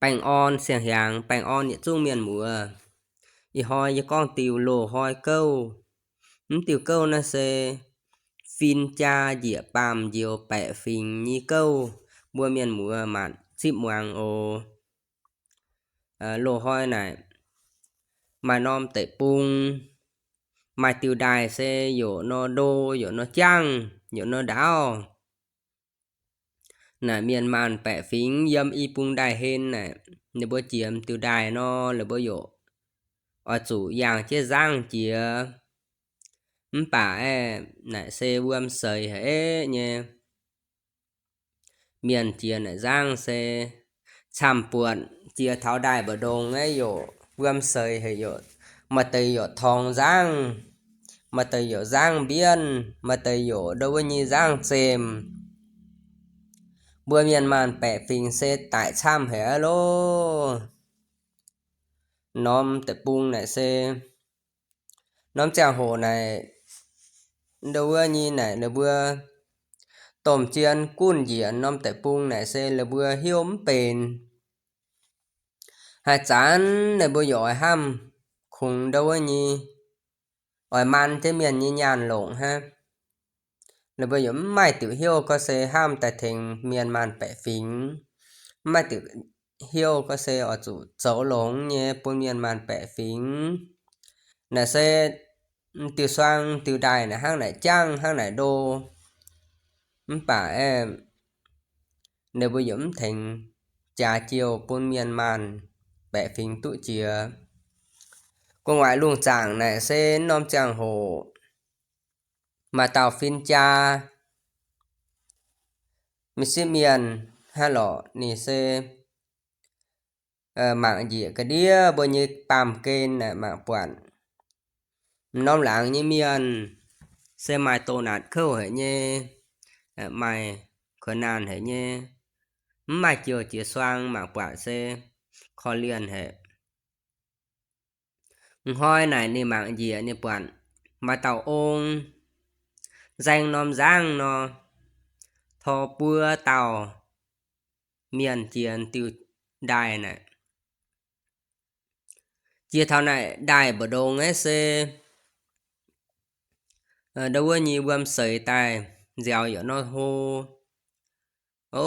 Baengh orn siang-hnyangx, baengh orn yietc zungv mienh muoz. Ih hnoi yie gorngv diuh loz-hnoi gouv. Mv diuh gouv naaiv se fin-jaa njiec baamh njoux baeqc fingx nyei gouv, mbuo mienh muoz maanc zipv muangx oc. Loz-hnoi naaic maaih norm deic-bung, maaih diuh ndaaih se youc nor ndo, youc nor jangv, youc nor ndaauv. Naaic mienh maanc baeqc fingx yiem i bung ndaaih hlen naaic, ninh mbuo jiex diuh ndaaih nor, ninh mbuo youc oix zuqc yangh jienv nzangv jiex. Mv baac aeqv, naaic se wuom seix haic nyei. Mienh jiex naaic nzangv se camv-buonc, jiex taux ndaaih mbu'ndongx aeqv, youc wuom seix haic, youc maaih deix youc torngx nzangv, maaih deix youc nzangv mbienv, maaih deix youc ndo wuov nyei nzangv zemh. Mbuo mienh maanc baeqc fingx se daic camv haic aqv loh. Norm deic-bung naaic se, norm ziangh hoc naaic, ndo wuov nyei naaic ninh mbuo domh jien gunv njiec norm deic-bung naaic se ninh mbuo heuv mv benx. Haaix zanc ninh mbuo youc oix hnamv kungx ndo wuov nyei, oix maan jienv mienh nyei nyaanh longc hnangv. Ninh mbuo yaac mv maaih diuc heuv gorngv se hnamv daaih tengx mienh maanc baeqc fingx, mv maaih diuc heuv gorngv se oix zuqc zoux longx nyei bun mienh maanc baeqc fingx. Naaic se diuh suang diuh ndaaih naaic hnangv naaic jangv hnangv naaic ndo. Mv baac aeqv, ninh mbuo yaac mv tengx jaax jiouh bun mienh maanc baeqc fingx duqv jiex. Gu'nguaaic lungh zaangc naaic se norm ziangh hoc maaih dauh fin-jaa, mingh sipv mienh hnangv lorqc. Ninh se mangc njiec ga'ndiev mbuo nyei baamh gen naaic mangc buatc norm laangz nyei mienh se maaih doh naatc kouv haic nyei, maaih kuonx naanh haic nyei, mv maaih jouh jiex suang, mangc buatc se korv-lienh haic. Hnoi naaic ninh mangc njiec ninh buatc maaih dauh ong nzaeng norm nzangv nor, tor buo dauh mienh jiex diuh ndaaih naaic. Jiex taux naaic ndaaih mbu'ndongx aeqv se ndo wuov nyei wuom seix daaih, nziaaux yaac nor hlo. O,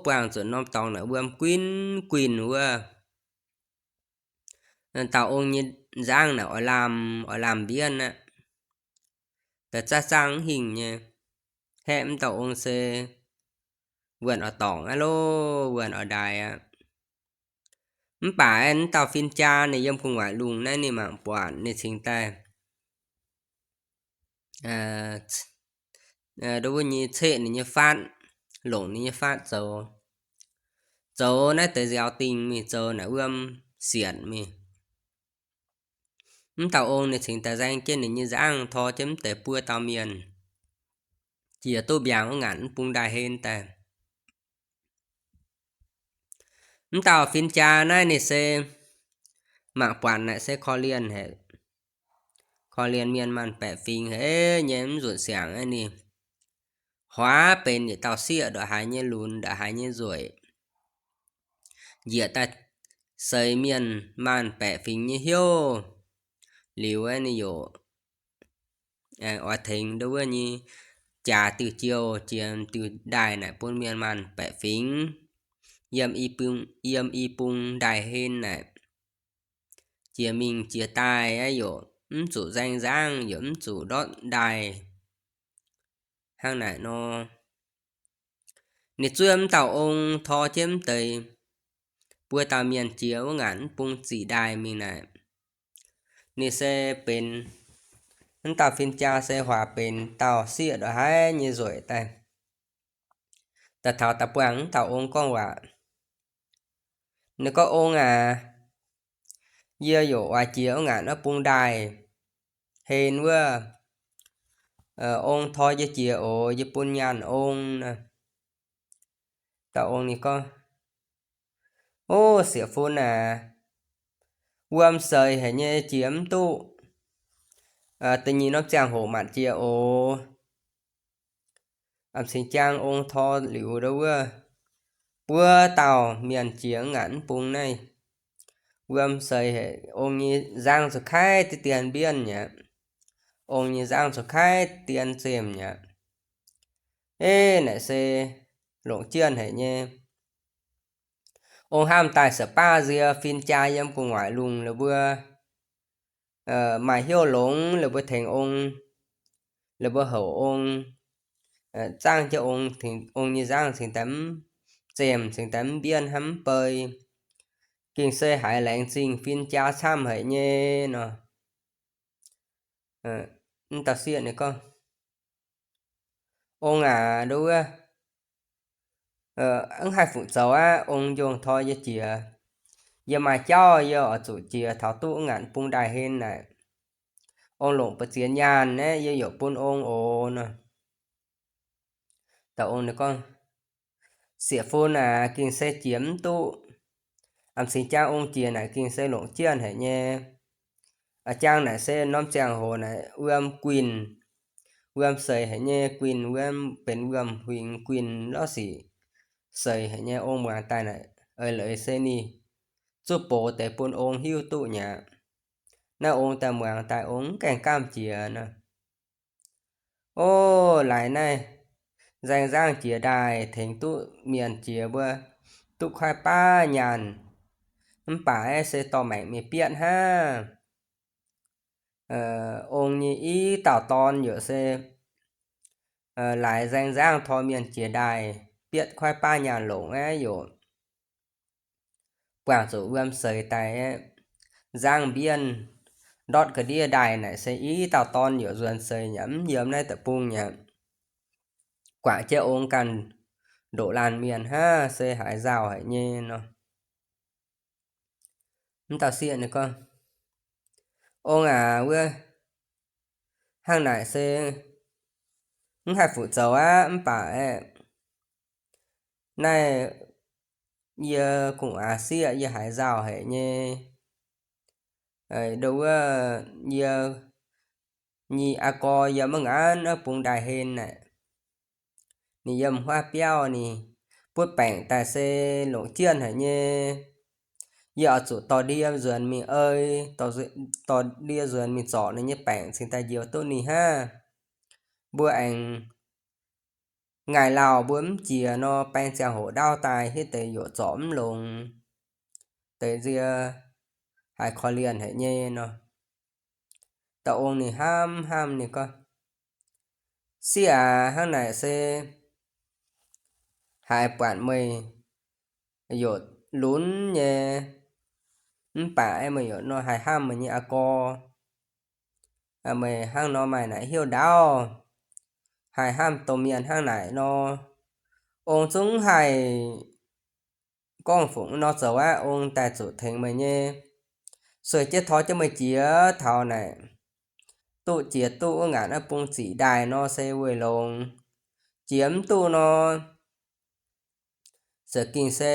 buangh zuqc norm dorngx naaic wuom guinh guinh wuov. Dauh ong nyei nzangv naaic oix lamh, oix lamh mbienv aqv. Da'zangv zangv mv hingh nyei. Haeqv mv dauh ong se wuonh oix dorngc aqv loh, wuonh oix ndaaih aqv. Mv baac mv dauh fin-jaa ninh yiem gu'nguaaic lungh naaiv ninh mangc buatc ninh cingx daaih ndo wuov nyei ceqv ninh nyei faatv, longc ninh nyei faatv zoux. Zoux naaiv deix nziaaux dingh mingh, zoux naaic wuom sienc mingh. Mv dauh ong ninh cingx daaih nzaeng jienv ninh nyei nzangv tor jienv mv deix buo dauh mienh jiex duqv mbiaangx wuov ngaanc mv bung ndaaih hlen daaih. Mv dauh fin-jaa naaiv ninh se mangc buatc naaic se korv-lienh haic, korv-lienh mienh maanc baeqc fingx haic nyei, mv nzunc siangx aqv ninh huaav benx yietc dauh sieqv ndongc haaix nyei lunx, ndongc haaix nyei nzueic, njiec daaih seix mienh maanc baeqc fingx nyei hnyouv liuz aeqv, ninh yaac oix tengx ndo wuov nyei jaax diuh jiouh jiex diuh ndaaih naaic bun mienh maanc baeqc fingx yiem i bung, yiem i bung ndaaih hlen naaic jiex mingh jiex daaih aqv, yaac mv zuqc nzaeng nzangv, yaac mv zuqc ndortv ndaaih. Hnangv naaic nor, ninh zuov mv dauh ong tor jienv mv deix buo dauh mienh jiex wuov ngaanc mv bung ziqc ndaaih mingh naaic, ninh se benx, mv dauh fin-jaa se huaax benx dauh sieqv ndongc haaix nyei nzueic daaih. Daaih taux daaih buangh mv dauh ong gorngv waac, ninh gorngv, Ong aac, yie yaac oix jiex wuov ngaanc wuov bung ndaaih hlen wuov. Ong tor yie jiex oc, yie bun nyaanh ong naaic. Dauh ong ninh gorngv, O, sieqv-fun aac, wuom seix haic nyei, jiex mv duqv. Da'nyeic norm ziangh hoc maanc jiex oc. A'cingx jaang ong tor liuz ndo wuov, buo dauh mienh jiex ngaanc mv bung naaiv. Wuom seix haic, ong nyei nzangv zuqc kaiv deix dien mbienv mi'aqv. Ong nyei nzangv zuqc kaiv dien zemh mi'aqv. Eix, naaic se longc jienv haic nyei. Ong hnamv daaih se baav nzie fin-jaa yiem gu'nguaaic lungh la'buo maaih hnyouv longx la'buo tengx ong, la'buo houc ong, zaangv jienv ong, ong nyei nzangv cingx daaih mv zemh, cingx daaih mv mbienv hnangv mv bei. Gengh se haiz laengz zingh fin-jaa camv haic nyei nor. Mv dauh sieqv ninh gorngv, Ong aac, nduov wuov, mv haih fu'zoux aqv. Ong njongh tor yie jiex. Yie maaih jauv yie oix zuqc jiex taux duqv ngaanc bung ndaaih hlen naaic. Ong longc ba'ziex nyaanh naaiv yie yaac bun ong oc nor. Dauh ong ninh gorngv, Sieqv fun aac, gengh se jiex mv duqv. A'm cingx jaang ong jiex naaic gengh se longc jienv haic nyei. A'jang naaic se norm ziangh hoc naaic wuom guinh, wuom seix haic nyei, guinh wuom benx wuom huingx guinh lorz sic seix haic nyei. Ong muangx daaih naaic eix leiz se ninh zuqv box deix bun ong hiuv duqv nyei aqv. Naaiv ong daaih muangx daaih ong mv gaengh gamh jiex nor. O, laaix naaiv nzaeng nzangv jiex ndaaih tengx duqv mienh jiex mbuo duqv kuaaiv baav nyaanh, mv baac aeqv, se dorh maengc mienh bietv hnangv. Ong nyei i dauh dorn yaac se laaix nzaeng nzangv tor mienh jiex ndaaih bietv kuaaiv baav nyaanh longc aeqv, yaac buangh zuqc wuom seix daaih aeqv, nzangv mbienv ndortv ga'ndiev ndaaih naaic se i dauh dorn yaac nzuonx seix nyei, mv yiem naaiv deic-bung nyei. Guangc jienv ong ganh ndoqc laanh mienh hnangv, se haaix nzauh haic nyei nor. Mv dauh sieqv ninh gorngv, Ong aac, wuov hnangv naaic se mv haih fu'zoux aqv. Mv baac aeqv, naaiv yie gu'nguaaz sieqv yie haiz nzauh haic nyei. Nduov wuov, yie nyei aa gorx yiem mv ngaanc bung ndaaih hlen naaic, ninh yiem huaav biauv, ninh butv baengc daaih se longc jienv haic nyei. Yie oix zuqc dorh ndie nzuonx mingh ei, dorh ndie nzuonx mingh zorc ninh nyei baengc cingx daaih njoux duqv ninh hnangv. Mbuo aengx ngaih lauh mbuo mv jiex nor, baeng ziangh hoc ndaauv daaih hitv deix yaac zorc mv longx. Deix nzie haiz korv-lienh haic nyei nor. Dauh ong ninh hnamv hnamv ninh gorngv, Sieqv aac, hnangv naaic se haiz buatc meih yaac lunx nyei, mv baac aeqv, meih yaac nor haih hnamv meih nyei aa gorx. Meih hnangv nor maaih naaic hnyouv ndaauv, haih hnamv domh mienh hnangv naaic nor, ong zungv haih gorngv fungc nor zoux aqv. Ong daaih zuqc tengx meih nyei, sueih jienv tor jienv meih jiex taux naaic, duqv jiex duqv wuov ngaanc naaiv bung ziqc ndaaih nor se weic longx. Jiex mv duqv nor, za'gengh se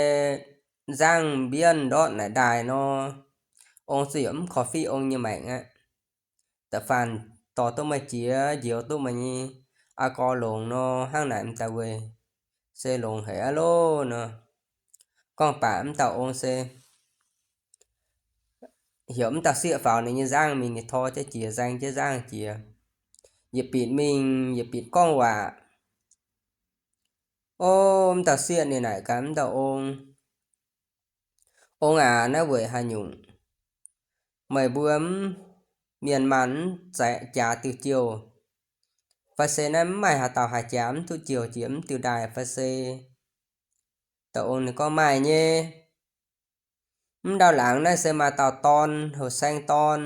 nzangv mbienv ndortv naaic ndaaih nor, ong zuqc yaac mv korv-fiqv ong nyei maengc aqv. Da'faanh dorh duqv meih jiex, njoux duqv meih nyei aa gorx longx nor, hnangv naaic m'daaih weic se longx haic aqv loh nor. Gorngv baac mv dauh ong se heuc mv dauh sieqv faaux ninh nyei nzangv mingh, ninh tor jienv jiex, nzaeng jienv nzangv jiex, yietc bieqc mingh yietc bieqc gorngv waac. O, mv dauh sieqv ninh naaic gaax mv dauh ong, Ong aac, naaiv weic haaix nyungc? Meih mbuo mv, mienh maanh mv jaax diuh jouh, fai se naaiv mv maaih haaix dauh haih jaax mv duqv jouh jiex mv diuh ndaaih fai se? Dauh ong ninh gorngv, Maaih nyei. Mv ndau laangz naaiv se maaih dauh dorn, heuc saeng dorn.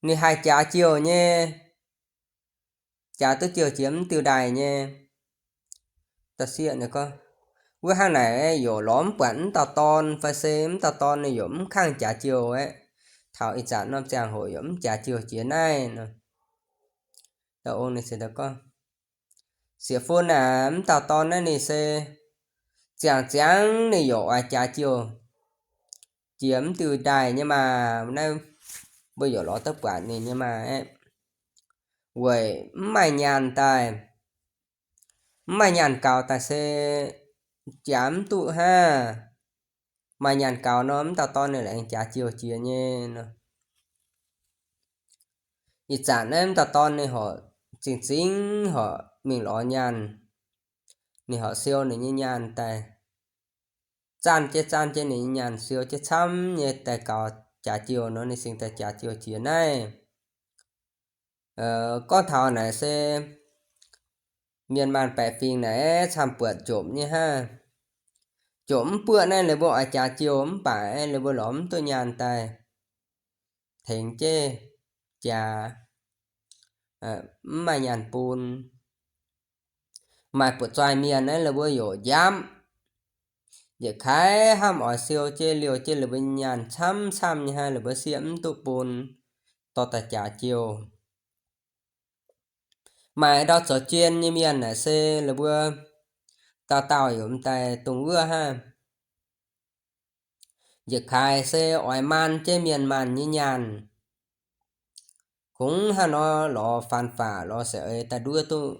Ninh haih jaax jouh nyei, jaax duqv jouh jiex mv diuh ndaaih nyei. Dauh sieqv ninh gorngv, Wuov hnangv naaic yaac lorz mv buatc mv dauh dorn fai se mv dauh dorn ninh yaac mv kangh jaax jouh aeqv, taux ih zanc norm ziangh hoc yaac mv jaax jouh jiex naaiv nor. Dauh ong ninh se gorngv, Sieqv-fun aac, mv dauh dorn naaiv ninh se ziangh ziangv ninh yaac oix jaax jouh jiex mv diuh ndaaih nyei maah. Naaiv mbuo yaac lorz duqv buatc ninh nyei maah aeqv, weic mv maaih nyaanh daaih, mv maaih nyaanh gaux daaih se jaax mv duqv hnangv. Maaih nyaanh gaux nor, mv dauh dorn ninh laengz jaax jiouh jiex nyei nor. Ih zanc naaiv mv dauh dorn ninh horc zingh zingh horc mingh lorz nyaanh, ninh horc siou ninh nyei nyaanh daaih, zanv jienv zanv jienv ninh nyei nyaanh, siou jienv camv nyei daaih gaux jaax jiouh nor, ninh cingx daaih jaax jiouh jiex naaiv. Gorngv taux naaic se mienh maanh baeqc fingx naaic camv-buonc jomc nyei hnangv. Jomc mv buoqv naaiv, ninh mbuo oix jaax jiouh mv baac ninh mbuo lorz mv duqv nyaanh daaih tengx jienv jaax, mv maaih nyaanh bun. Maaih buoqc zoih mienh naaiv, ninh mbuo yaac njamv, yietc kaaix hnamv oix siou jienv liouh jienv ninh mbuo nyei nyaanh camv camv nyei hnangv, ninh mbuo sieqv mv duqv bun, dorh daaih jaax jiouh. Maaih ndau zoux jien nyei mienh naaic se ninh mbuo dauh dauh yaac m'daaih dongh wuov hnangv. Yietc kaaix se oix maan jienv mienh maanh nyei nyaanh. Kungx hnangv nor lorz faan faqc lorz seix eix daaih nduov duqv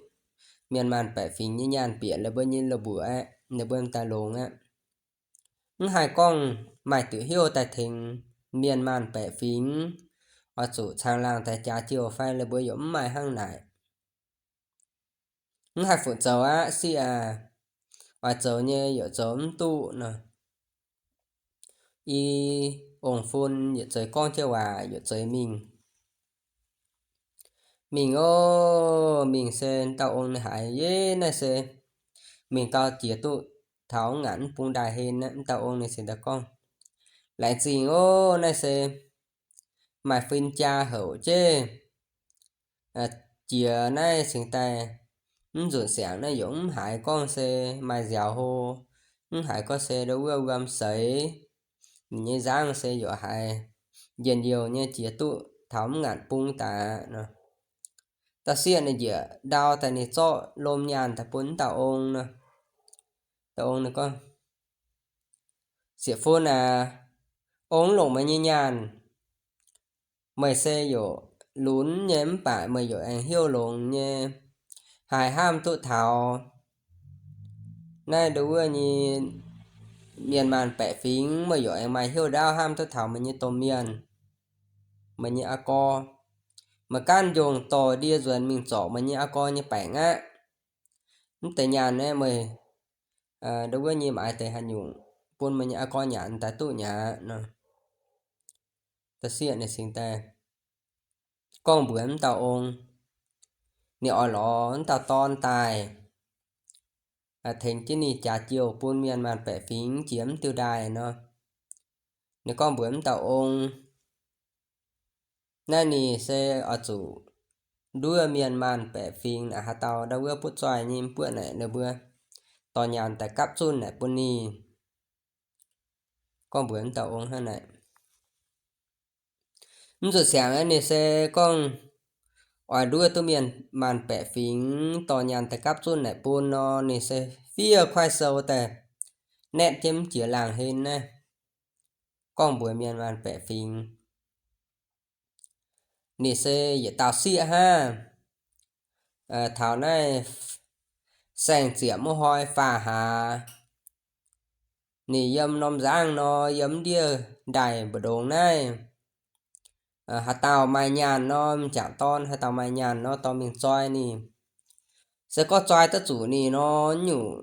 mienh maanh baeqc fingx nyei nyaanh bieqc ninh mbuo nyei loz-mbuoqc aqv, ninh mbuo m'daaih longx aqv. Mv haih gorngv maaih diuc hnyouv daaih tengx mienh maanh baeqc fingx, oix zuqc caangh laangh daaih jaax jiouh fai, ninh mbuo yaac mv maaih hnangv naaic. Mv haih fuqv zoux aqv, sieqv aac, oix zoux nyei yaac zoux mv duqv nor. I ong-fun yietc zeiz gorngv jienv waac yietc zeiz mingh. Mingh ov, mingh se dauh ong ninh haiz, yie naaiv se mingh gau jiex duqv taux ngaanc mv bung ndaaih hlen aqv. Dauh ong ninh cingx daaih gorngv, Laengz zingh ov, naaiv se maaih fin-jaa houc jienv jiex naaiv cingx daaih, mv nzunc siangx naaiv yaac mv haiz gorngv se maaih nziaaux hlo, mv haiz gorngv se ndau wuov wuom seix. Ninh nyei nzangv se yaac haiz njien-youh nyei jiex duqv taux mv ngaanc bung daaih nor. Dauh sieqv ninh njiec ndau daaih, ninh zorqv lomh nyaanh daaih bun dauh ong nor. Dauh ong ninh gorngv, Sieqv-fun aac, ong longc meih nyei nyaanh. Meih se yaac lunx nyei mv baac meih yaac aengx hnyouv longx nyei, haih hnamv duqv taux naaiv ndau wuov nyei mienh maanh baeqc fingx, meih yaac aengx maaih hnyouv ndaauv hnamv duqv taux meih nyei domh mienh, meih nyei aa gorx. Meih gaanv njongc dorh ndie nzuonx mingh zorc meih nyei aa gorx nyei baengc aqv. Mv deix nyaanh naaiv meih ndau wuov nyei maaiz deix haaix nyungc bun meih nyei aa gorx nyanc daaih duqv mi'aqv nor. Dauh sieqv ninh cingx daaih gorngv mbuox mv dauh ong, ninh oix lorz mv dauh dorn daaih tengx jienv ninh jaax jiouh bun mienh maanh baeqc fingx jiex mv diuh ndaaih nor. Ninh gorngv mbuox mv dauh ong, naaiv ninh se oix zuqc nduov mienh maanh baeqc fingx naaic haaix dauh ndau wuov butv zoih nyei mv buoqv naaic ninh mbuo dorh nyaanh daaih gapv zunv naaic bun ninh. Gorngv mbuox mv dauh ong hnangv naaic. Mv zuqc siangx ninh se gorngv oix nduov duqv mienh maanh baeqc fingx dorh nyaanh daaih gapv zunv naaic bun nor, ninh se fiev kuaaiv sou daaih naetv jienv mv jiex laangh hlen naaiv, gorngv mbuox mienh maanh baeqc fingx. Ninh se yietc dauh sieqv hnangv. Taux naaiv saeng-ziepc mu'hoi faah hlaax, ninh yiem norm nzangv nor, yiem ndiev ndaaih mbu'ndongx naaiv, haaix dauh maaih nyaanh nor, m'jangc dorn haaix dauh maaih nyaanh nor dorh mingh zoi ninh. Se gorngv zoi duqv zuqc ninh nor, nyungc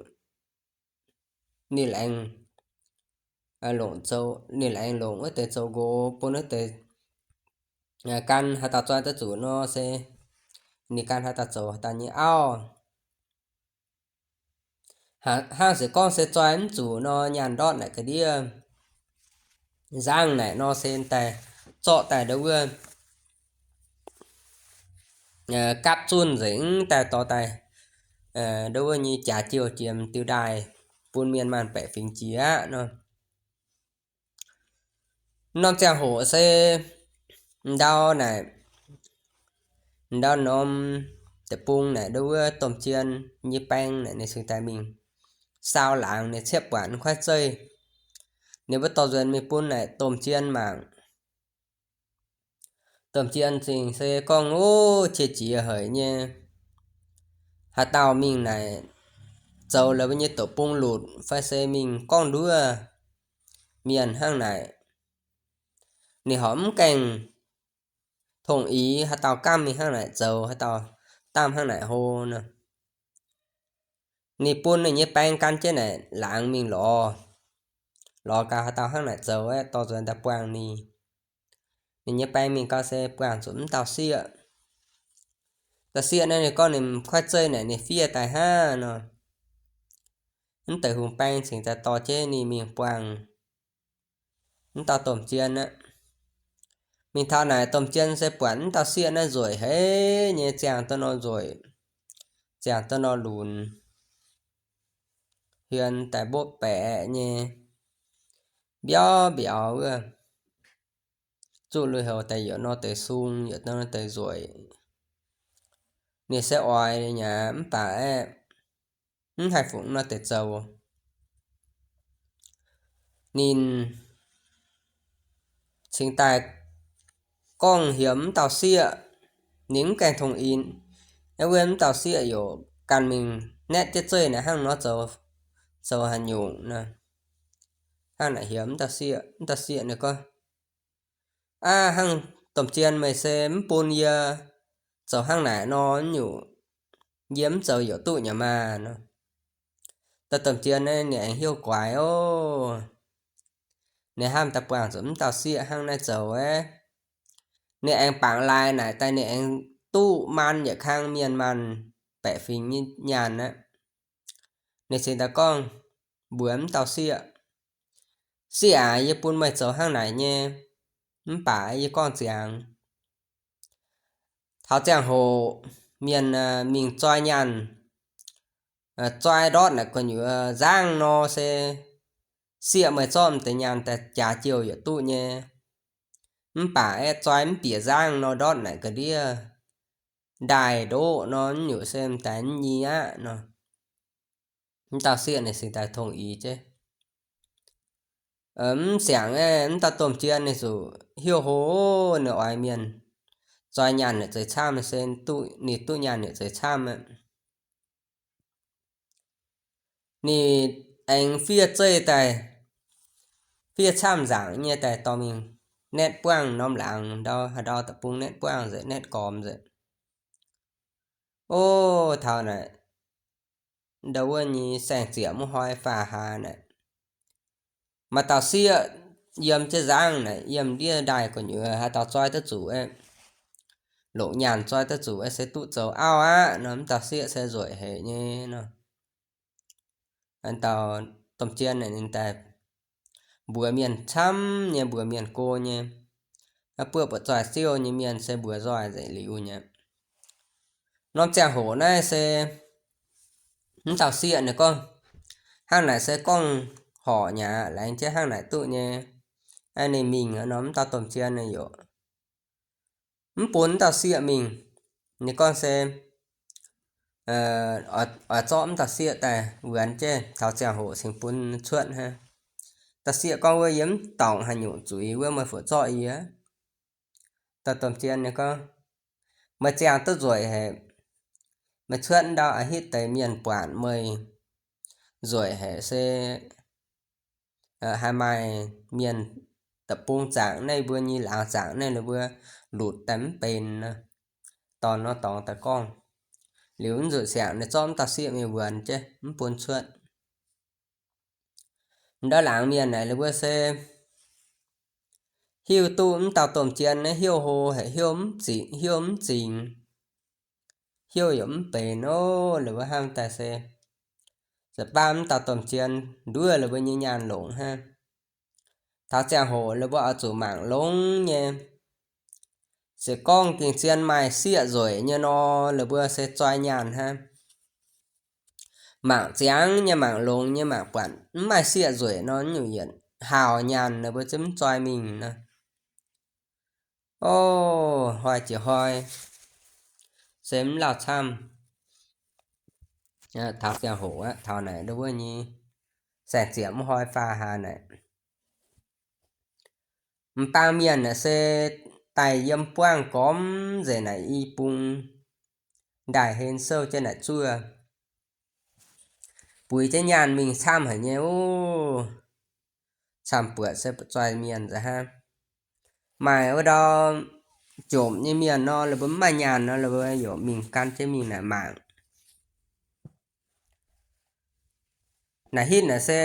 ninh laengz longc zoux, ninh laengz longc wuov deix zoux nqox bun wuov deix gan haaix dauh zoi duqv zuqc nor se ninh gan haaix dauh zoux haaix dauh nyei auv. Hnangv se gorngv se zoi mv zuqc nor, nyaanh ndortv naaic ga'ndiev nzangv naaic nor se daaih zorqv daaih ndau wuov gapv zunv nzengc daaih dorh daaih ndau wuov nyei jaax jiouh jiex m'diuh ndaaih bun mienh maanh baeqc fingx jiex aqv nor. Norm ziangh hoc se ndau naaic, ndau norm deic-bung naaic ndau wuov domh jien nyei baeng naaic ninh cingx daaih mingh saau laangz ninh ciepv buatc kuaaiv zeiv. Ninh mbuo dorh nzuonx mingh bun naaic domh jien mangc. Domh jien cingx se gorngv, Ov, qiex jiez haic nyei. Haaix dauh mingh naaic zoux la'buo nyei doqc bung lutc fai se mingh gorngv nduov mienh hnangv naaic. Ninh horpc mv gaengh tong-ix haaix dauh gamh mingh hnangv naaic zoux, haaix dauh damh hnangv naaic hlo nor. Ninh bun ninh nyei baeng gan jienv naaic laangz mingh lorz, lorz gaax haaix dauh hnangv naaic zoux aeqv, dorh nzuonx daaih buangh ninh. Ninh nyei baeng mingh gau se buangh zuqc mv dauh sieqv. Dauh sieqv naaiv ninh gorngv ninh kuaaiv zeiv naaic ninh fiev daaih hnangv nor, mv deix hungh baeng cingx daaih dorh jienv ninh mingh buangh mv dauh domh jien aqv. Mingh taux naaic domh jien se buatc mv dauh sieqv naaiv nzueic haic nyei, ziangh duqv nor nzueic, ziangh duqv nor lunx, hmien daaih mbopv baeqc nyei, mbiauv mbiauz wuov, zuqv lui-houx daaih yaac nor deix sung, yaac nor deix nzueic. Ninh se oix nyei aqv, mv baac aeqv, mv haih fungc nor deix zoux. Ninh cingx daaih gorngv heuc mv dauh sieqv, ninh mv gaengh tong-ix, wuov mv dauh sieqv yaac ganh mingh naetv jienv zeiv naaic hnangv nor zoux, zoux haaix nyungc nor. Hnangv naaic heuc mv dauh sieqv, mv dauh sieqv ninh gorngv, Aav, hnangv domh jien meih se mv bun yie zoux hnangv naaic nor nyungc, yie mv zoux yaac duqv nyei maah nor. Dauh domh jien naaiv ninh aengx hiuv guaix oc. Ninh hnamv daaih buangh zuqc mv dauh sieqv hnangv naaiv zoux aeqv, ninh aengx bangc laaix naaic daaih ninh aengx duqv maan yietc kang mienh maanh baeqc fingx nyei nyaanh aqv. Ninh cingx daaih gorngv mbuox mv dauh sieqv, Sieqv aac, yie bun meih zoux hnangv naaic nyei, mv baac yie gorngv ziangx, taux ziangh hoc mienh mingh zoi nyaanh, zoi ndortv naaic gu'nyuoz nzangv nor se sieqv meih zorqv m'deix nyaanh daaih jaax jouh yietc duqv nyei. Mv baac aeqv, zoi mv bieqc nzangv nor ndortv naaic ga'ndiev ndaaih ndoqv nor, nyungc se m'daaih nyei aqv nor. Mv dauh sieqv ninh cingx daaih tong-ix jienv. Mv siangx aeqv, mv dauh domh jien ninh zuqc hiuv hlo ninh oix mienh zoi nyaanh yietc zeix camv se ninh duqv nyaanh yietc zeix camv aqv. Ninh aengx fiev zeiv daaih, fiev camv nzaangc nyei daaih dorh mingh naetv buangv norm laangz ndau, haaix ndau da'bung naetv buangv nzengc, naetv gormx nzengc. O, taux naaic, ndau wuov nyei saeng-ziec muv hnoi faah hlaax naaic, maaih dauh sieqv yiem jienv nzangv naaic, yiem ndiev ndaaih gu'nyuoz, haaix dauh zoi duqv zuqc aeqv, longc nyaanh zoi duqv zuqc aeqv se duqv zoux auv aqv nor. Mv dauh sieqv se nzueic haic nyei nor. Dauh domh jien naaic ninh daaih mbuox mienh camv nyei, mbuox mienh go nyei, buov buoqc zoih siouv nyei mienh se mbuox nzoih nzengc liuz nyei. Norm ziangh hoc naaiv se mv dauh sieqv ninh gorngv, hnangv naaic se gorngv horc nyei aqv, laengz jienv hnangv naaic duqv nyei. Ninh mingh nor mv dauh domh jien ninh yaac mv bun mv dauh sieqv mingh. Ninh gorngv se oix zorqv mv dauh sieqv daaih wuonx jienv taux ziangh hoc cingx bun cuotv hnangv. Dauh sieqv gorngv, Wuov yie mv dorngc haaix nyungc zuiz, wuov meih fu'juv zorqv yie. Dauh domh jien ninh gorngv, Meih ziangh duqv nzueic haic. Meih cuotv ndau a'hitv deix mienh buatc meih nzueic haic se haih maaih mienh da'bung zaangc naaiv mbuo nyei laangz zaangc naaiv ninh mbuo lutc daaih mv benx nor. Dorn nor dorngx daaih gorngv. Liuz mv nzuqc siangx ninh zorqv mv dauh sieqv mingh wuonx jienv mv bun cuotv. Ndau laangz mienh naaic ninh mbuo se hiuv duqv mv dauh domh jien naaiv hiuv hlo haic, hiuv mv zingx, hiuv mv zingx, hiuv yaac mv benx ov. Ninh mbuo hnamv daaih se se baav mv dauh domh jien nduov ninh mbuo nyei nyaanh longc hnangv. Taux ziangh hoc ninh mbuo oix zuqc mangc longx nyei. Se gorngv gengh zien maaih sieqv nzueic nyei nor, ninh mbuo se zoi nyaanh hnangv. Mangc ziangx nyei, mangc longx nyei, mangc buatc mv maaih sieqv nzueic nor, nyungc yietc haauh nyaanh ninh mbuo zungv mv zoi mingh nor. O, hnoi jiex hnoi se mv lauh camv. Taux ziangh hoc aqv, taux naaic ndau wuov nyei saeng-ziec muv hnoi faah hlaax naaic, m'bang mienh naaic se daaih yiem buangv gormx nzengc naaic i bung ndaaih hlen souv jienv naaic zuov. buix jienv nyaanh mingh camv haic nyei ov. Camv-buoqc se zoih mienh nzengc hnangv. Maaih wuov ndau jomc nyei mienh nor, ninh mbuo mv maaih nyaanh nor, ninh mbuo yaac mingh gan jienv mingh naaic mangc. Naaic hitv naaic se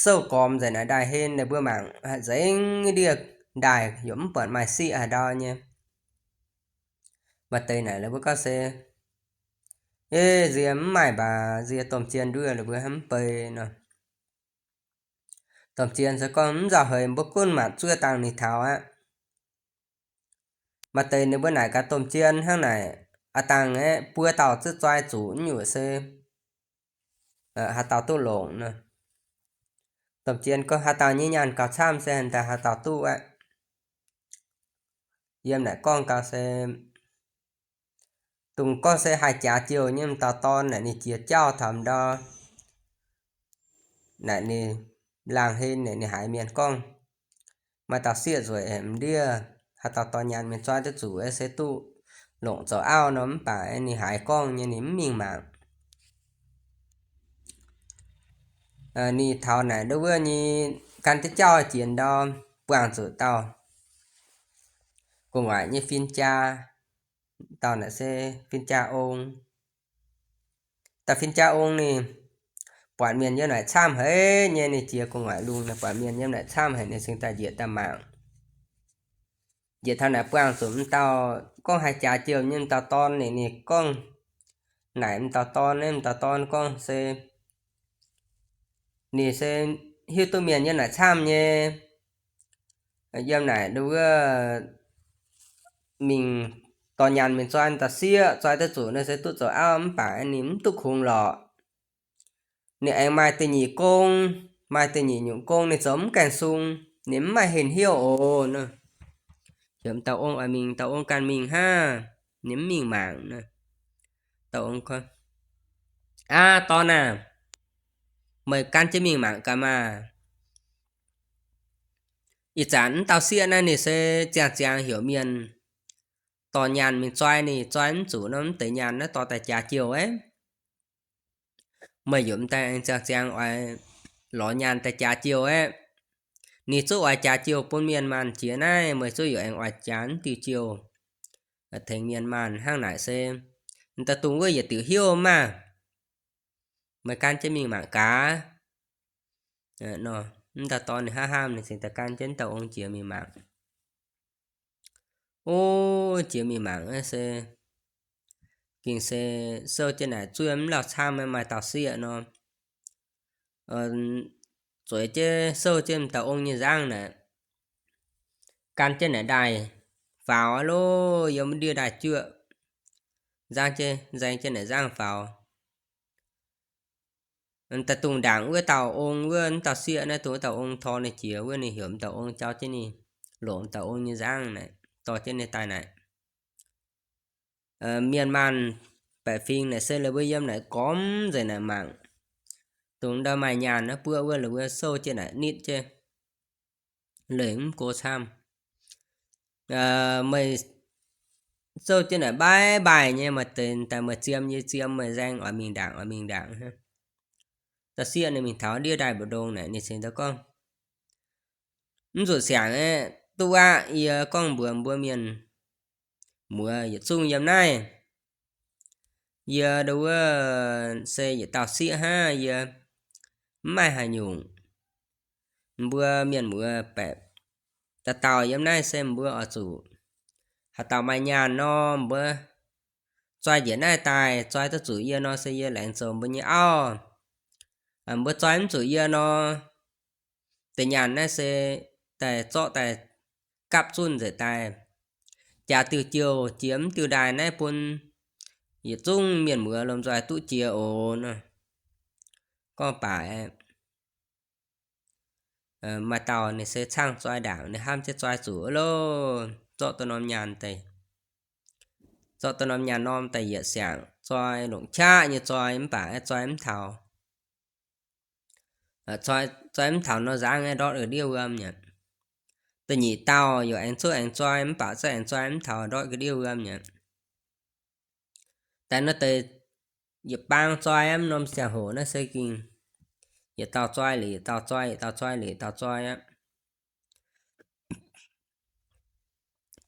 sou-gormx nzengc naaic ndaaih hlen, ninh mbuo mangc nzengc ndiev ndaaih yaac mv buatc maaih sieqv haaix ndau nyei. Maaih deix naaic ninh mbuo gorngv se, Eix, nzie mv maaih mbac, nzie domh jien nduov, ninh mbuo hnamv mv bei nor. Domh jien se gorngv, Mv nzauh heix, mbuo gunv maanc zuov dangh ninh taux aqv. Maaih deix ninh mbuo naaic gaax domh jien hnangv naaic, Aav dangh aeqv, buo dauh zuqc zoi zuqc nyungc se haaix dauh duqv longc nor. Domh jien gorngv, Haaix dauh nyei nyaanh gauh camv se haaix dauh, haaix dauh duqv aqv. Yiem naaic gorngv gau se, dongh gorngv se haih jaax jouh nyei m'dauh dorn naaic ninh jiex jauv taux ndau naaic ninh laangh hlen naaic ninh haiz mienh gorngv, Maaih dauh sieqv nzueic haic, m'ndiev haaix dauh dorh nyaanh mingh zoi duqv zuqc se duqv longc zoux auv nor, mv baac ninh haiz gorngv nyei ninh mv mingh mangc. Ninh taux naaic nduov wuov nyei gan jienv jauv jiex ndau buangh zuqc dauh gu'nguaaic nyei fin-jaa. Dauh naaic se fin-jaa ong. Dauh fin-jaa ong ninh buatc mienh yiem naaic camv haic nyei, ninh jiex gu'nguaaic lungh naaic buatc mienh yiem naaic camv haic, ninh cingx daaih njiec daaih mangc. Njiec taux naaic buangh zuqc m'dauh gorngv haih jaax jouh nyei m'dauh dorn, ninh, ninh gorngv naaic m'dauh dorn, m'dauh dorn gorngv se ninh se hiuv duqv mienh yiem naaic camv nyei, yiem naaic nduov wuov mingh dorh nyaanh mingh zoi dauh sieqv, zoi duqv zuqc nor se duqv zoux auv, mv baac ninh mv duqv kungx lorqc. Ninh aengx maaih da'nyeic gong, maaih da'nyeic nyungc gong ninh zoux mv gaengh sung, ninh mv maaih henh hnyouv oc. Heuc m'dauh ong oix mingh, dauh ong ganh mingh hnangv, ninh mv mingh mangc nor. Dauh ong gorngv, Aav, dorn aah, meih gan jienv mingh mangc gaax maah! Ih zanc m'dauh sieqv naaiv ninh se ziangh ziangh heuc mienh dorh nyaanh mingh zoi, ninh zoi mv zuqc nor, mv deix nyaanh naaiv dorh daaih jaax jouh aqv. Meih yaac m'daaih aengx ziangh ziangh oix lorz nyaanh daaih jaax jouh aqv. Ninh zungv oix jaax jouh bun mienh maanh jiex naaiv, meih zungv yaac aengx oix jaax diuh jouh tengx mienh maanh hnangv naaic se, da'dungh wuov yietc diuc hnyouv maah! Meih gan jienv mingh mangc gaax. M'dauh dorn ninh hnamv hnamv, ninh cingx daaih gan jienv dauh ong jiex mingh mangc. Ov, jiex mingh mangc se gengh se sou jienv naaic zuov mv lauh camv, maaih dauh sieqv nor, zueiz jienv sou jienv m'dauh ong nyei nzangv naaic, gan jienv naaic ndaaih faaux aqv loh, yiem wuov ndiev ndaaih juoqv, nzangv jienv, nzaeng jienv naaic nzangv faaux. Da'dungh ndaangc wuov dauh ong wuov, m'dauh sieqv naaiv dongh wuov dauh ong tor ninh jiex wuov, ninh heuc m'dauh ong jauv jienv ninh longc m'dauh ong nyei nzangv naaic dorh jienv ninh daaih naaic. Mienh maanh baeqc fingx naaic se la'buo yiem naaic gormx nzengc naaic mangc, dongh ndau maaih nyaanh naaiv buoqv wuov la'buo sou jienv naaic nitv jienv, leih mv go camv. Meih sou jienv naaic mbaaih mbaaih nyei, maaih deix daaih meih ziemx yie ziemx, meih nzaeng oix mingh ndaangc oix mingh ndaangc. Dauh sieqv ninh mingh taux ndiev ndaaih mbu'ndongx naaic, ninh cingx daaih gorngv, Mv zuqc siangx aeqv, duqv aqv. Yie gorngv mbuox mbuo mienh muoz yietc zungv yiem naaiv, yie ndo wuov se yietc dauh sieqv hnangv, yie mv maaih haaix nyungc. Mbuo mienh muoz baeqc dauh dauh yiem naaiv se mbuo oix zuqc haaix dauh maaih nyaanh nor, mbuo zoi njiec naaiv daaih, zoi duqv zuqc yie nor se yie laengz zoux mbuo nyei auv. Mbuo zoi mv zuqc yie nor, deix nyaanh naaiv se daaih zorqv daaih gapv zunh nzengc daaih, jaax diuh jouh jiex mv diuh ndaaih naaiv bun yietc zungv mienh muoz lomh nzoih duqv jiex oc nor. Gorngv baac maaih dauh ninh se caangh zoi ndaangc, ninh hnamv jienv zoi zuqc loh, zorqv duqv norm nyaanh daaih, zorqv duqv norm nyaanh norm daaih yietc siangx zoi, longc qaqv nyei zoi, mv baac zoi mv taux. Zoi mv taux nor nzangv aeqv, ndortv ga'ndiev wuom nyei. Da'nyeic dauh yaac aengx zuqv aengx zoi, mv baac zoi aengx zoi mv taux, ndortv ga'ndiev wuom nyei. Daaih nor deix yietc bang zoi mv norm ziangh hoc naaiv se gengh Yietc dauh zoi liuz yietc dauh zoi, yietc dauh zoi liuz yietc dauh zoi aqv.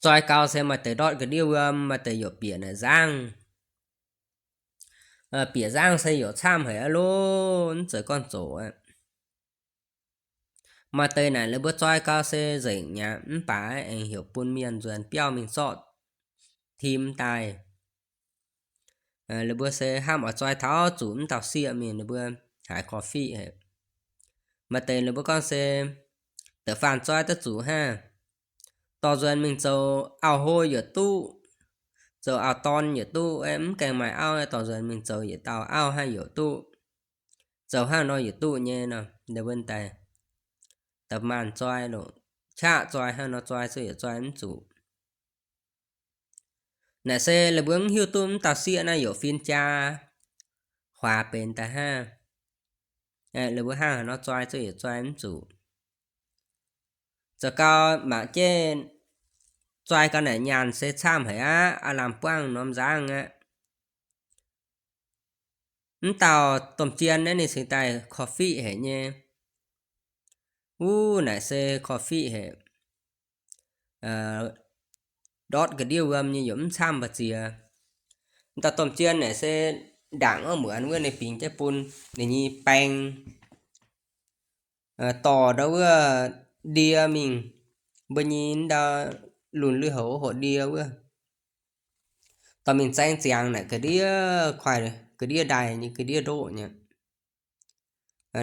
Zoi gau se maaih deix ndortv ga'ndiev wuom, maaih deix youc bieqc naaic nzangv. Bieqc nzangv se youc camv haic aqv loh, mv zeiz gorngv zoqc aqv. Maaih deix naaic la'buo zoi gau se nzengc mi'aqv, mv baac aengx heuc bun mienh nzuonx biauv mingh zorqv tim daaih. La'buo se hnamv oix zoi taux zuqc mv dauh sieqv mingh, la'buo haiz korv fiqv haic. Maaih deix la'buo gorngv se da'faanh zoi duqv zuqc hnangv, dorh nzuonx mingh zoux auv-hlo yietc duqv, zoux auv-dorn yietc duqv, mv gaengh maaih auv, dorh nzuonx mingh zoux yietc dauh auv hnangv yietc duqv, zoux hnangv nor yietc duqv nyei nor, la'buo daaih da'maanh zoi loh, qaqv zoi hnangv nor zoi zuqc yietc zoi mv zuqc. Naaic se la'buo mv hiuv duqv mv dauh sieqv naaiv youc fin-jaa huaax benx daaih hnangv. La'buo hnangv haaix nor zoi zuqc yietc zoi mv zuqc. Zoux gau mangc jienv zoi gau naaic nyaanh se camv haic aqv, aav lamh buangv norm nzangv aqv. Mv dauh domh jien naaiv ninh cingx daaih korv fiqv haic nyei. Wuov naaic se korv fiqv haic. Ndortv ga'ndiev wuom nyei yaac mv camv mbu'ziex. Mv dauh domh jien naaic se ndaangc wuov muonz wuov ninh bingx jienv bun ninh nyei baeng dorh ndau wuov ndie mingh, mbuo nyei ndau lunx lui-houx hoqc ndie wuov, dorh mingh zaeng ziangx naaic ga'ndiev kuaaiv, ga'ndiev ndaaih nyei, ga'ndiev ndoqv nyei.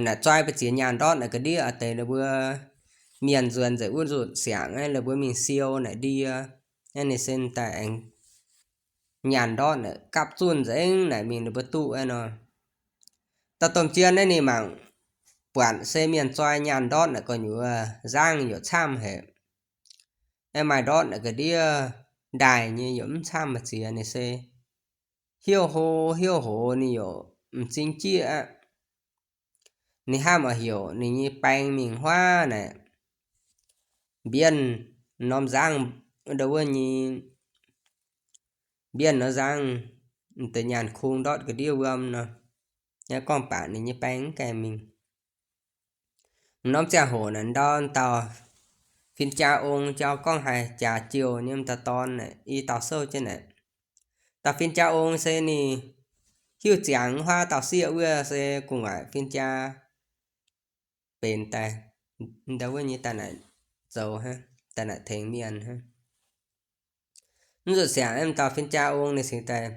Naaic zoi mbu'ziex nyaanh ndortv naaic ga'ndiev deix la'buo mienh nzuonx nzengc wuov nzutc siangx aqv, la'buo mingh siou naaic ndie, naaiv ninh se daaih aengx nyaanh ndortv naaic gapv zunh nzengc naaic mingh ninh mbuo duqv aqv nor. Dauh domh jien naaiv ninh mangc buatc se mienh zoi nyaanh ndortv naaic gu'nyuoz nzangv youc camv haic. Aeqv, maaih ndortv naaic ga'ndiev ndaaih nyei youc mv camv mbu'ziex ninh se hiuv hlo hiuv hoz ninh youc m'zing jieqv aqv. Ninh hnamv oix heuc ninh nyei baeng mingh huaav naaic mbienv norm nzangv, ndau wuov nyei mbienv norm nzangv, deix nyaanh kungx ndortv ga'ndiev wuom nor. Yaac gorngv baac ninh nyei baeng mv gaengh mingh. Norm ziangh hoc naaic ndau dauh fin-jaa ong jauv gorngv haaix jaax jouh nyei m'dauh dorn naaic i dauh souv jienv naaic. Dauh fin-jaa ong se ninh hiuv ziangx huaav dauh sieqv wuov se gu'nguaaic fin-jaa benx daaih, ndau wuov nyei daaih naaic zoux hnangv, daaih naaic tengx mienh hnangv. Mv zuqc siangx m'dauh fin-jaa ong ninh cingx daaih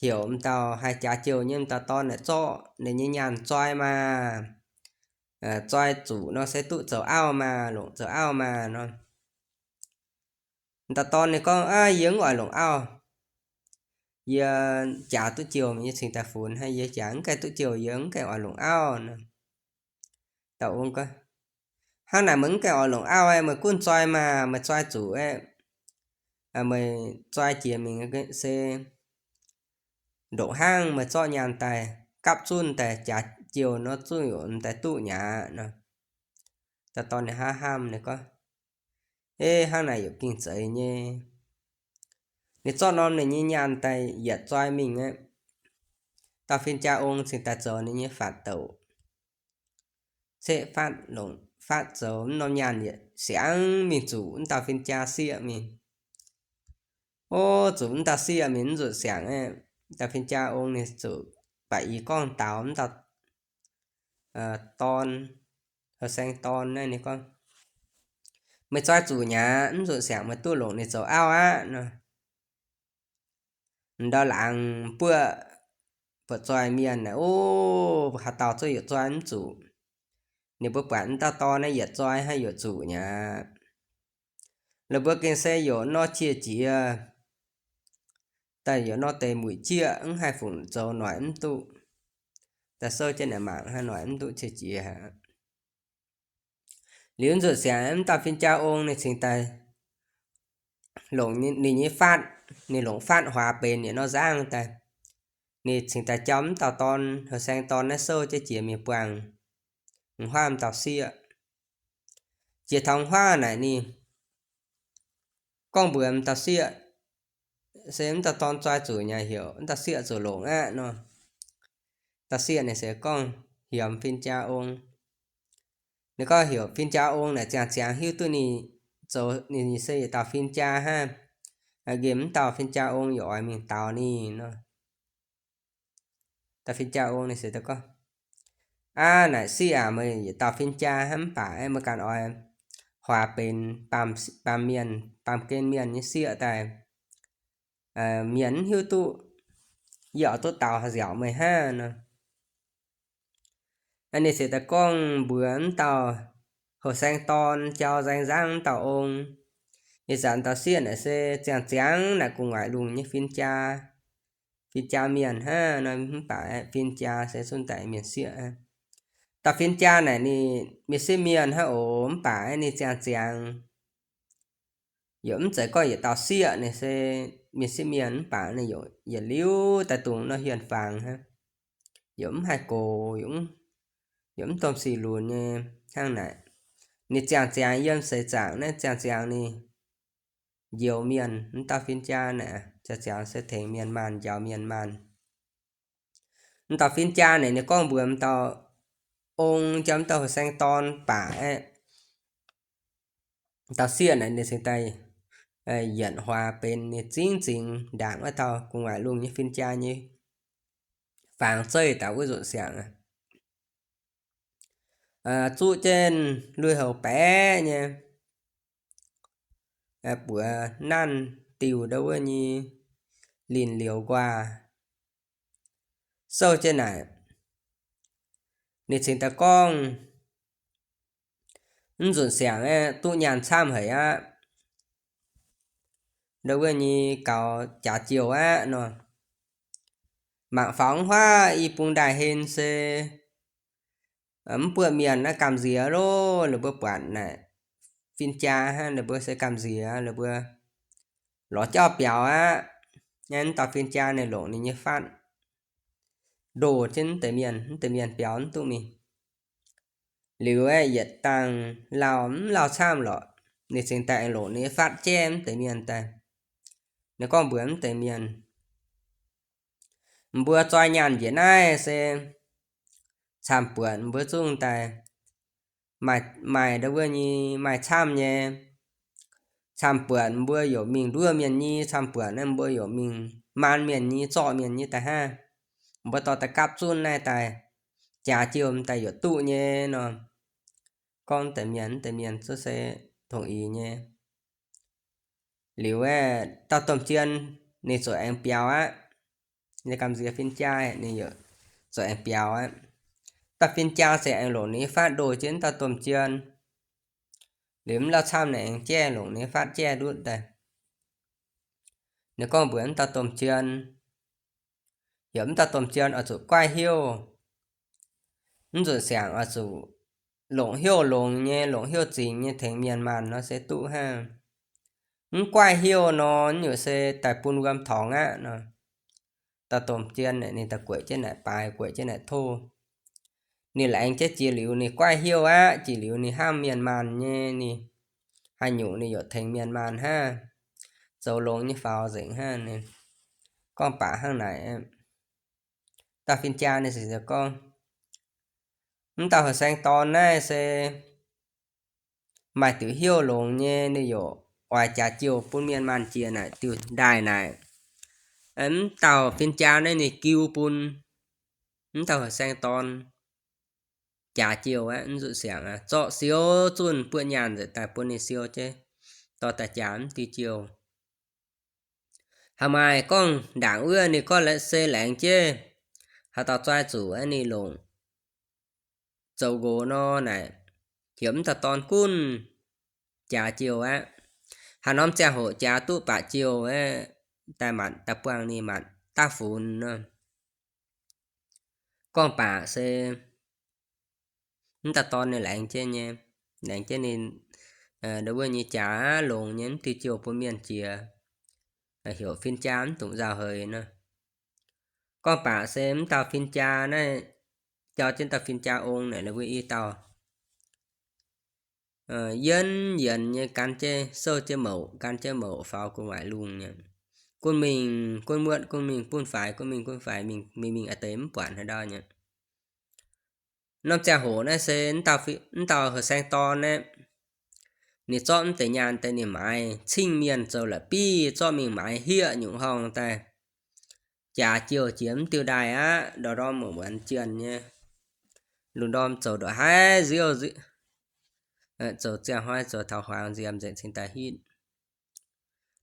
heuc m'dauh haaix jaax jouh nyei m'dauh dorn naaic zorqv ninh nyei nyaanh zoi maah. Zoi zuqc nor se duqv zoux auv maah, longc zoux auv maah nor. M'dauh dorn ninh gorngv, Aav, yie mv oix longc auv. Yie jaax duqv jouh mingh yie cingx daaih funx hnangv, yie jaax mv gaengh duqv jouh yie mv gaengh oix longc auv nor. Dauh ong gorngv, Hnangv naaic meih mv gaengh oix longc auv, meih gunv zoi maah, meih zoi zuqc aeqv, meih zoi jiex mingh se ndongc hnangv meih zorqv nyaanh daaih gapv zunv daaih jaax jouh nor zunv yaac m'daaih duqv nyei aqv nor. Dauh dorn ninh hnamv hnamv ninh gorngv, Aav, hnangv naaic yaac gengh zeiz nyei. Ninh zorqv norm ninh nyei nyaanh daaih yietc zoi mingh aqv. Dauh fin-jaa ong cingx daaih zoux ninh nyei fatv douc, ceqv fatv longc fatv zoux, m'norm nyaanh yietc siangx mingh zuqc m'dauh fin-jaa sieqv mingh. O, zuqc m'dauh sieqv mingh mv zuqc siangx aeqv, dauh fin-jaa ong ninh zuqc baac i gorngv daux m'dauh dorn, heuc saeng dorn naaiv ninh gorngv, Meih zoi zuqc nyei aqv, mv zuqc siangx meih duqv longc ninh zoux auv aqv nor. M'ndau laangz buoqv, buatc zoih mienh naaic, o, haaix dauh zungv yietc zoi mv zuqc. Ninh mbuo buatc m'dauh dorn naaiv yietc zoi hnangv yietc zuqc nyei aqv. La'buo gengh se yaac nor qiex jiez, daaih yaac nor deix muic jieqv, mv haih fungc zoux noic mv duqv. Daaih souv jienv naaic mangc hnangv, noic mv duqv qiex jiez aqv. Liuz nzuqc siangx m'dauh fin-jaa ong ninh cingx daaih longc ninh nyei fatv, ninh longc fatv huaax benx yietc norm nzangv daaih. Ninh cingx daaih jauv m'dauh dorn, heuc saeng dorn naaiv souv jienv jiex mingh buangh huaav m'dauh sieqv. Jiex taux huaav naaic ninh gorngv mbuox m'dauh sieqv, se m'dauh dorn zoi zuqc nyei heuc m'dauh sieqv zuqc longc aqv nor. Dauh sieqv ninh se gorngv, hiomx fin-jaa ong. Ninh gorngv heuc fin-jaa ong naaic ziangh ziangx hiuv duqv ninh zoux, ninh se yietc dauh fin-jaa hnangv. Nqemh mv dauh fin-jaa ong yaac oix mingh daux ninh nor. Dauh fin-jaa ong ninh se gorngv, Aav, naaic sieqv aac, meih yietc dauh fin-jaa hnangv, mv baac meih ganh oix huaax benx baamh, baamh mienh, baamh gen mienh nyei sieqv daaih, mienh mv hiuv duqv, yie oix duqv daux nziaauc meih hnangv nor. Ninh se daaih gorngv mbuox mv dauh houh saeng dorn jauv nzaeng nzangv mv dauh ong, Ih zanc dauh sieqv naaic se ziangh ziangx naaic gu'nguaaic lungh nyei fin-jaa, fin-jaa mienh hnangv nor, mv baac fin-jaa se zunv daaih mienh sieqv. Dauh fin-jaa naaic ninh mienh sieqv mienh hnangv oc, mv baac ninh ziangh ziangx yaac mv zeiz gorngv yietc dauh sieqv, ninh se mienh sieqv mienh mv baac ninh yaac yietc liuz daaih dungx nor hienh fangx hnangv, yaac mv haih gox, yaac mv domh sic lunx nyei hnangv naaic. Ninh ziangh ziangx yiem seix zaangc naaiv ziangh ziangx ninh njoux mienh, mv dauh fin-jaa naaic ziangh ziangx se tengx mienh maanh, njaaux mienh maanh. Mv dauh fin-jaa naaic ninh gorngv mbuox mv dauh ong jauv mv dauh houh saeng dorn baac aeqv, dauh sieqv naaic ninh cingx daaih yietc huaax benx ninh zingv zingx ndaangc wuov dauh gu'nguaaic lungh nyei fin-jaa nyei fangx zeiv daaih wuov nzunc siangx aqv. Zuqv jienv lui-houx baeqc nyei, buoz nanv diuh ndau wuov nyei linh liouc nquaah, souv jienv naaic. Ninh cingx daaih gorngv, Mv nzunc siangx aeqv, duqv nyaanh camv haic aqv. Ndau wuov nyei gaux jaax jiouh aqv nor. Mangc faaux mv huaav i bung ndaaih hlen se mv buoqv mienh naaiv gamh nziex loh, ninh mbuo buatc naaic fin-jaa hnangv, ninh mbuo se gamh nziex, ninh mbuo lorz jauv biaux aqv. Naaiv dauh fin-jaa ninh longc ninh nyei fatv ndoh jienv mv deix mienh, mv deix mienh biaux mv duqv mingh. Liuz aeqv, yietc dangh lauh mv lauh camv lorqc, ninh cingx daaih aengx longc ninh nyei fatv jaiv mv deix mienh daaih. Ninh gorngv mbuox mv deix mienh, Mbuo zoi nyaanh njiec naaiv se camv-buonc mbuo zungv daaih maaih, maaih ndau wuov nyei maaih camv nyei. Camv-buonc mbuo yaac mingh nduov mienh nyei, camv-buonc naaiv mbuo yaac mingh maan mienh nyei, zorqv mienh nyei daaih hnangv. Mbuo dorh daaih gapv zunv naaiv daaih, jaax jiouh daaih yaac duqv nyei nor. Gorngv deix mienh, deix mienh zungv se dongh ih nyei. Liuz aeqv, dauh domh jien ninh ziouc aengx biaux aqv. Ninh gamh nziex fin-jaa ninh yaac ziouc aengx biaux aqv. Dauh fin-jaa ziouc aengx longc ninh nyei fatv ndoh jienv dauh domh jien. Liuz mv lauh camv naaic aengx jaiv, longc ninh nyei fatv jaiv ndutv daaih. Ninh gorngv mbuox mv dauh domh jien, heuc mv dauh domh jien oix zuqc guaih heuv. Mv nzunc siangx oix zuqc longc heuv longx nyei, longc heuv zingx nyei tengx mienh maanh nor se duqv hnangv. Mv guaih heuv nor, nyungc se daaih bun wuom torngx aqv nor. Dauh domh jien ninh daaih gueic jienv naaic baaix, gueic jienv naaic tov. Ninh laengz jienv jiex liuz ninh guaix heuv aqv. Jiex liuz ninh hnamv mienh maanh nyei, ninh haaix nyungc ninh yaac tengx mienh maanh hnangv, zoux longx nyei faaux nzengc hnangv. Ninh gorngv baac hnangv naaic, dauh fin-jaa ninh ziouc gorngv, Mv dauh heuc saeng dorn naaiv se maaih diuc heuv longx nyei, ninh yaac oix jaax jiouh bun mienh maanh jiex naaic diuh ndaaih naaic. Mv dauh fin-jaa naaiv ninh giu bun mv dauh heuc saeng dorn jaax jiouh aqv. Mv zuqc siangx aqv, zorqv siou zunh buoqv nyaanh nzengc daaih bun ninh siou jienv dorh daaih jaax mv diuh jiouh. Haaix maaih gorngv ndaangc wuov ninh gorngv se laengz jienv haaix dauh zoi zuqc aeqv, ninh longc zoux nqox nor naaic, heuc mv dauh dorn gunv jaax jiouh aqv. Haaix norm ziangh hoc jaax duqv baac jiouh aeqv, daaih matc, daaih buangh ninh matc daav funx nor. Gorngv baac se mv dauh dorn ninh laengz jienv nyei, laengz jienv ninh ndau wuov nyei jaax longx nyei mv diuh jiouh bun mienh jiex, heuc fin-jaa mv dungx nzauh heix nor. Gorngv baac se mv dauh fin-jaa naaiv jauv jienv dauh fin-jaa ong naaic, ninh mbuo i dauh yienv yienx nyei gan jienv souv jienv mouc, gan jienv mouc faaux gu'nguaaic lungh nyei. Gunv mingh gunv muotv, gunv mingh gunv faix, gunv mingh gunv faix, mingh mingh mingh a'deix mv buatc haaix ndau nyei. Norm ziangh hoc naaiv se mv dauh, mv dauh heuc saeng dorn naaiv, ninh zorqv mv deix nyaanh daaih ninh maaiz cing mienh zoux la'bieiv, zorqv mingh maaiz hieqv nyungc horngh daaih, jaax jiouh jiex mv diuh ndaaih aqv, ndorm ndorm muonz muonz jienh nyei. Lungh ndorm zoux ndongc haaix nziouv, zoux ziangh hnoi zoux taux huaang nziemx nzengc cingx daaih hitv.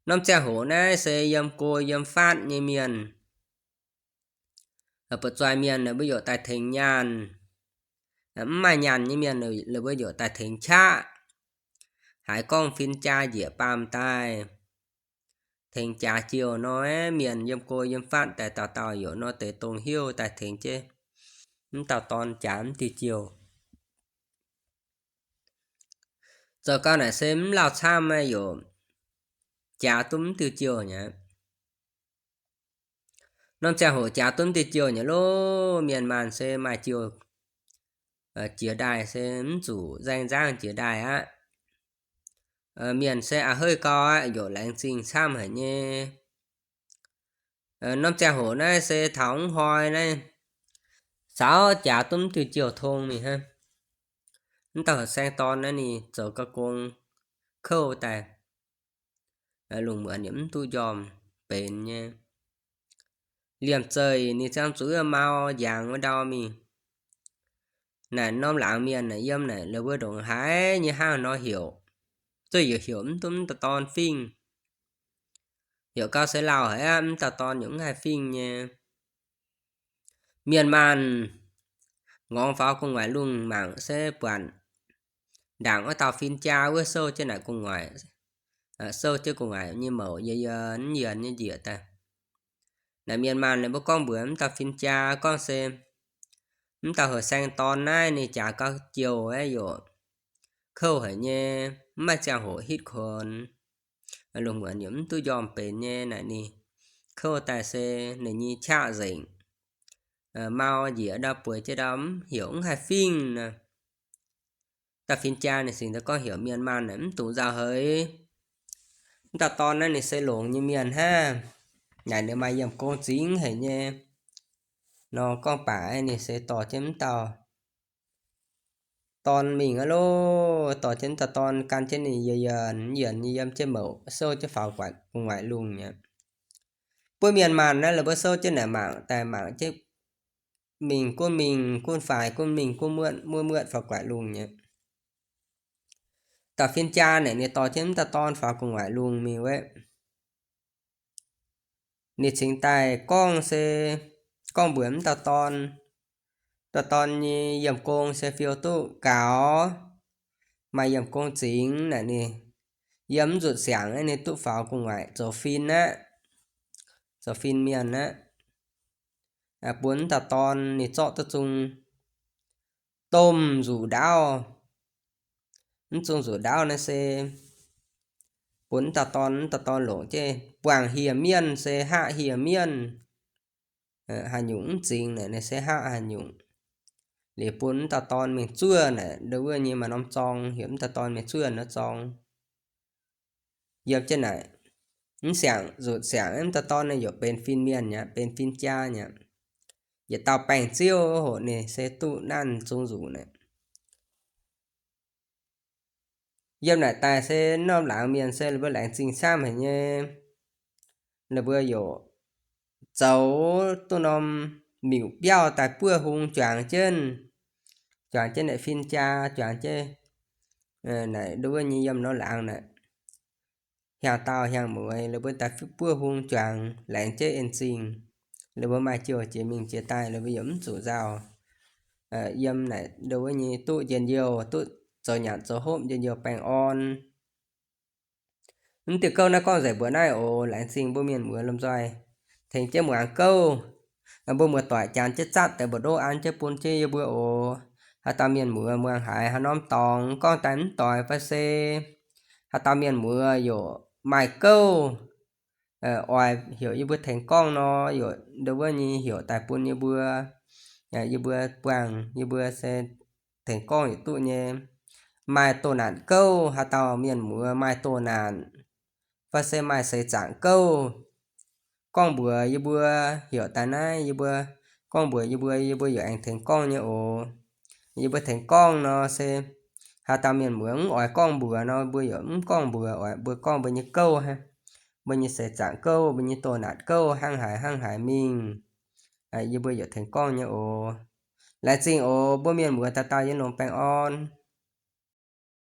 Norm ziangh hoc naaiv se yiem go yiem faatv nyei mienh, buoz-zoih mienh ninh mbuo yaac daaih tengx nyaanh. Mv maaih nyaanh nyei mienh ninh mbuo yaac daaih tengx qaqv. Haiz gorngv fin-jaa njiec baamh daaih, tengx jaax jiouh nor, mienh yiem go yiem faatv daaih dauh dauh yaac nor deix dongh hnyouv daaih tengx jienv mv dauh dorn jaax mv diuh jiouh. Zoux gau naaic se mv lauh camv yaac jaax duqv mv diuh jiouh nyei. Norm ziangh hoc jaax duqv mv diuh jiouh nyei lov, mienh maanh se maaih jiouh jiex ndaaih se mv zuqc nzaeng nzangv jiex ndaaih aqv. Mienh se a'heiv gau aqv, yaac laengz zingh camv haic nyei. Norm ziangh hoc naaiv se taux mv hnoi naaiv, caux jaax duqv mv diuh jiouh tong mingh hnangv. Mv dauh heuc saeng dorn naaiv ninh zoux ga'gong kouv daaih, lungh muonz yaac mv duqv njormh benx nyei. Liemh zeih ninh ziangh zuqc wuov mau njangx wuov ndau mingh. Naaic norm laangz mienh naaic yiem naaic la'buo ndongc haaix nyei hnangv nor heuc, zuqc yaac heuc mv duqv mv dauh dorn fingx. Heuc gau se lauh haic aqv, mv dauh dorn yaac mv haih fingx nyei. Mienh maanh ngorngv faaux gu'nguaaic lungh mangc se buatc ndaangc wuov dauh fin-jaa wuov souv jienv naaic gu'nguaaic, souv jienv gu'nguaaic nyei mouc yienx yienx yienx nyei njiec daaih. Naaic mienh maanh ninh mbuo gorngv mbuox mv dauh fin-jaa gorngv se, mv dauh heuc saeng dorn naaiv ninh jaax gau jiouh aeqv, yaac kouv haic nyei, mv maaih ziangh hoc hitv kuonx. Lungh muonz yaac mv duqv njormh benx nyei naaic ninh kouv daaih se ninh nyei qaqv nzengc, mau njiec ndau bueix jienv ndau mv heuc mv haih fingx nor. Dauh fin-jaa ninh singx daaih gorngv heuc mienh maanh naaic mv dungx nzauh heix. Mv dauh dorn naaiv ninh se longx nyei mienh hnangv. Naaic ninh maaih yiemh gong zingx haic nyei. Nor gorngv baac ninh se dorh jienv mv dauh dorn mingh aqv loh, dorh jienv mv dauh dorn gan jienv ninh yienx yienx yienx nyei yiem jienv mouc souv jienv faaux gu'nguaaic lungh nyei. Buov mienh maanh naaiv la'buo souv jienv naaic mangc daaih mangc jienv mingh gunv mingh gunv faix gunv mingh gunv muotv muotv muotv faaux gu'nguaaic lungh nyei. Dauh fin-jaa naaic ninh dorh jienv mv dauh dorn faaux gu'nguaaic lungh mingh wuov. Ninh cingx daaih gorngv se gorngv mbuox mv dauh dorn, dauh dorn nyei yiemh gong se fiou duqv gaux, maaih yiemh gong zingx naaic ninh yiem mv nzutc siangx ninh duqv faaux gu'nguaaic zoux fin aqv, zoux fin mienh aqv. Bun mv dauh dorn ninh zorqv duqv zung domh nzuqc ndaauv. Mv zung nzuqc ndaauv naaiv se bun mv dauh dorn, mv dauh dorn longc jienv buangh hieh mienh se haqv hieh mienh. Haaix nyungc mv zingx naaic se haqv haaix nyungc. Liuz bun mv dauh dorn mingh zuov naaic ndo wuov nyei maaih norm zorng, heuc mv dauh dorn mingh zuov norm zorng. Yiem jienv naaic, mv siangx nzutc siangx mv dauh dorn naaiv yaac benx fin-mienh nyei, benx fin-jaa nyei. Yietc dauh baengh ziouv hoc ninh se duqv nanv zung nzuqc naaic. Yiem naaic daaih se norm laangz mienh se ninh mbuo laengz zingh camv haic nyei. Ninh mbuo yaac zoux duqv norm miuc biauv daaih buov hung juangc jienv, juangc jienv naaic fin-jaa, juangc jienv naaic ndo wuov nyei yiem norm laangz naaic, hiaang daauh hiaang mueiz ninh mbuo daaih buov hung juangc, laengz jienv en zingh. Ninh mbuo maaih jouh jiex mingh jiex daaih ninh mbuo yaac mv zuqc nzauh. Yiem naaic ndo wuov nyei duqv njien-youh, duqv zoux nyanc zoux hopv njien-youh baengh orn. Mv diuh gouv naaiv gorngv nzengc mbuox naaiv oc. Laengz zingh mbuo mienh muoz lomh nzoih tengx jienv muangx gouv. Mbuo muoz-doic janx jienv zatv deix mbu'ndongx an jienv bun jienv yie mbuo oc. Haaix dauh mienh muoz muangx haiz haaix norm dorngx gorngv daaih mv doix fai se haaix dauh mienh muoz yaac maaih gouv oix heuc yie mbuo tengx gorngv nor, yaac ndo wuov nyei heuc daaih bun yie mbuo. Yie mbuo buangh yie mbuo se tengx gorngv yietc duqv nyei. Maaih doh naanc gouv, haaix dauh mienh muoz maaih doh naanc fai se maaih seix zaangc gouv, gorngv mbuox yie mbuo, heuc daaih naaiv yie mbuo gorngv mbuox yie mbuo, yie mbuo yaac aengx tengx gorngv nyei oc. Yie mbuo tengx gorngv nor se haaix dauh mienh muoz mv oix gorngv mbuox nor, mbuo yaac mv gorngv mbuox, oix mbuo gorngv mbuo nyei gouv hnangv, mbuo nyei seix zaangc gouv, mbuo nyei doh naatc gouv, hnangv haaix hnangv haaix mingh. Yie mbuo yaac tengx gorngv nyei oc. Laengz zingh oc, mbuo mienh muoz dauh dauh yiem longx baengh orn.